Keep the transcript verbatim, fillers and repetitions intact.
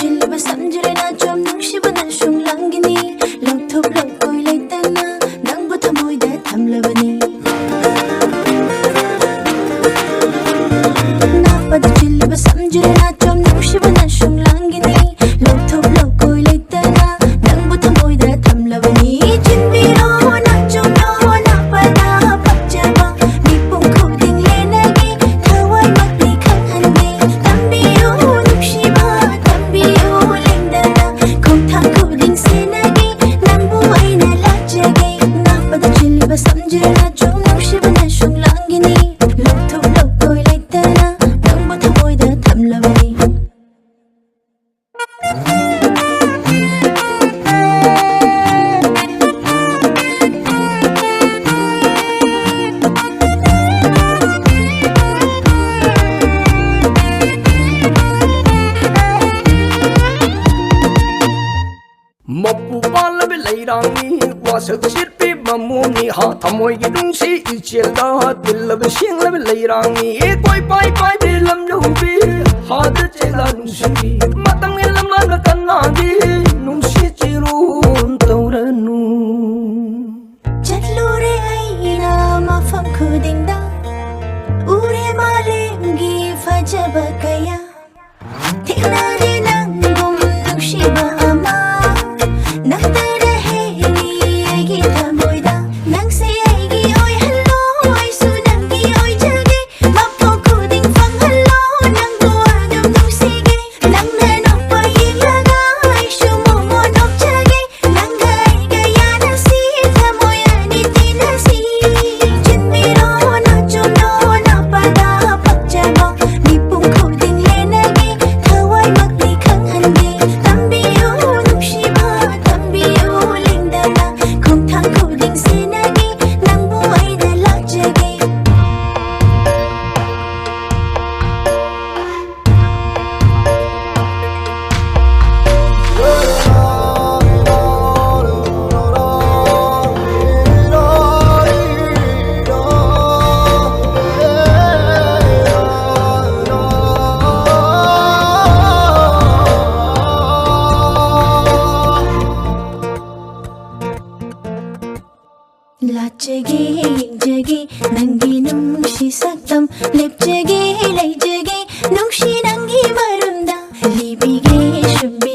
ꯆꯤꯜꯂꯕ ꯁꯝꯖꯤꯔ ꯅꯥꯆꯣꯝ ꯅꯨꯡꯁꯤꯕꯅ ꯁꯨꯡꯂꯥꯡꯒꯤꯅꯤ꯫ ꯂꯧꯊꯣꯛ ꯂꯧꯀꯣꯏ ꯂꯩꯇꯅ ꯅꯪꯕꯨ ꯊꯃꯣꯏꯗ ꯊꯝꯂꯕꯅꯤ꯫ ꯅꯥꯞꯄꯗ ꯆꯤꯜꯂꯕ ꯁꯝꯖꯤꯔ ꯅꯥꯆꯣꯝ ꯅꯨꯡꯁꯤꯕꯅ ꯁꯨꯡꯂꯥꯡꯒꯤꯅꯤ꯫ ꯂꯧꯊꯣꯛ ꯂꯧꯀꯣꯏ ꯂꯩꯇꯅ ꯅꯪꯕꯨ ꯊꯃꯣꯏꯗ ꯊꯝꯂꯕꯅꯤ꯫ ꯆꯤꯟꯕꯤꯔꯣ ꯅꯥꯆꯣꯝ ꯅꯥꯄꯗ ꯄꯛꯆꯕ ꯃꯤꯄꯨꯝ ꯈꯨꯗꯤꯡ ꯂꯦꯟꯅꯒꯦ꯫ ꯊꯋꯥꯏꯃꯛꯅꯤ ꯈꯪꯍꯟꯒꯦ꯫ ꯇꯝꯕꯤꯌꯨ ꯅꯨꯡꯁꯤꯕ ꯇꯝꯕꯤꯌꯨ ꯂꯦꯡꯗꯅ ꯈꯣꯡꯊꯥꯡ ꯈꯨꯗꯤꯡ ꯁꯦꯟꯅꯒꯦ꯫ ꯅꯪꯕꯨ ꯑꯩꯅ ꯂꯥꯠꯆꯒꯦ꯫ ꯅꯥꯞꯄꯗ ꯆꯤꯜꯂꯤꯕ ꯁꯝꯖꯤꯔ ꯅꯥꯆꯣꯝ ꯅꯨꯡꯁꯤꯕꯅ ꯁꯨꯡꯂꯥꯡꯒꯤꯅꯤ꯫ ꯂꯧꯊꯣꯛ ꯂꯧꯀꯣꯏ ꯂꯩꯇꯅ ꯅꯪꯕꯨ ꯊꯃꯣꯏꯗ ꯊꯝꯂꯕꯅꯤ꯫ ꯃꯄꯨ ꯄꯥꯜꯂꯕ ꯂꯩꯔꯥꯡꯅꯤ, ꯋꯥꯁꯛ ꯁꯤꯠꯄꯤ ꯃꯃꯣꯝꯅꯤ ꯍꯥ꯫ ꯊꯃꯣꯏꯒꯤ ꯅꯨꯡꯁꯤ ꯏꯆꯦꯜꯗ ꯇꯤꯜꯂꯕ ꯁꯦꯡꯂꯕ ꯂꯩꯔꯥꯡꯅꯤ꯫ ꯀꯣꯏ ꯄꯥꯏ ꯄꯥꯏꯕꯤ ꯂꯝ ꯌꯧꯕꯤ ꯍꯥꯗ ꯆꯦꯜꯂ ꯅꯨꯡꯁꯤꯕꯤ꯫ ꯃꯇꯝꯒꯤ ꯂꯝꯂꯥꯟꯗ ꯀꯅꯥꯒꯤ ꯅꯨꯡꯁꯤ ꯆꯤꯔꯣꯟ ꯇꯧꯔꯅꯨ꯫ ꯆꯠꯂꯨꯔꯦ ꯑꯩꯅ ꯃꯐꯝ ꯈꯨꯗꯤꯡꯗ, ꯎꯔꯦ ꯃꯥꯂꯦꯝꯒꯤ ꯐꯖꯕ ꯀꯌꯥ꯫ ꯊꯦꯡꯅꯔꯦ ꯅꯪꯒꯨꯝ ꯅꯨꯡꯁꯤꯕ ꯑꯃ, ꯅꯪꯇꯅ ꯍꯦꯜꯂꯤ ꯑꯩꯒꯤ ꯊꯃꯣꯏꯗ꯫ ꯅꯪꯁꯦ ꯑꯩꯒꯤ ꯑꯣꯏꯍꯜꯂꯣ, ꯑꯩꯁꯨ ꯅꯪꯒꯤ ꯑꯣꯏꯖꯒꯦ꯫ ꯃꯐꯝ ꯈꯨꯗꯤꯡ ꯐꯪꯍꯜꯂꯣ, ꯅꯪꯕꯨ ꯑꯗꯨꯝ ꯅꯨꯡꯁꯤꯒꯦ꯫ ꯅꯪꯅ ꯅꯣꯛꯄ Biggie should be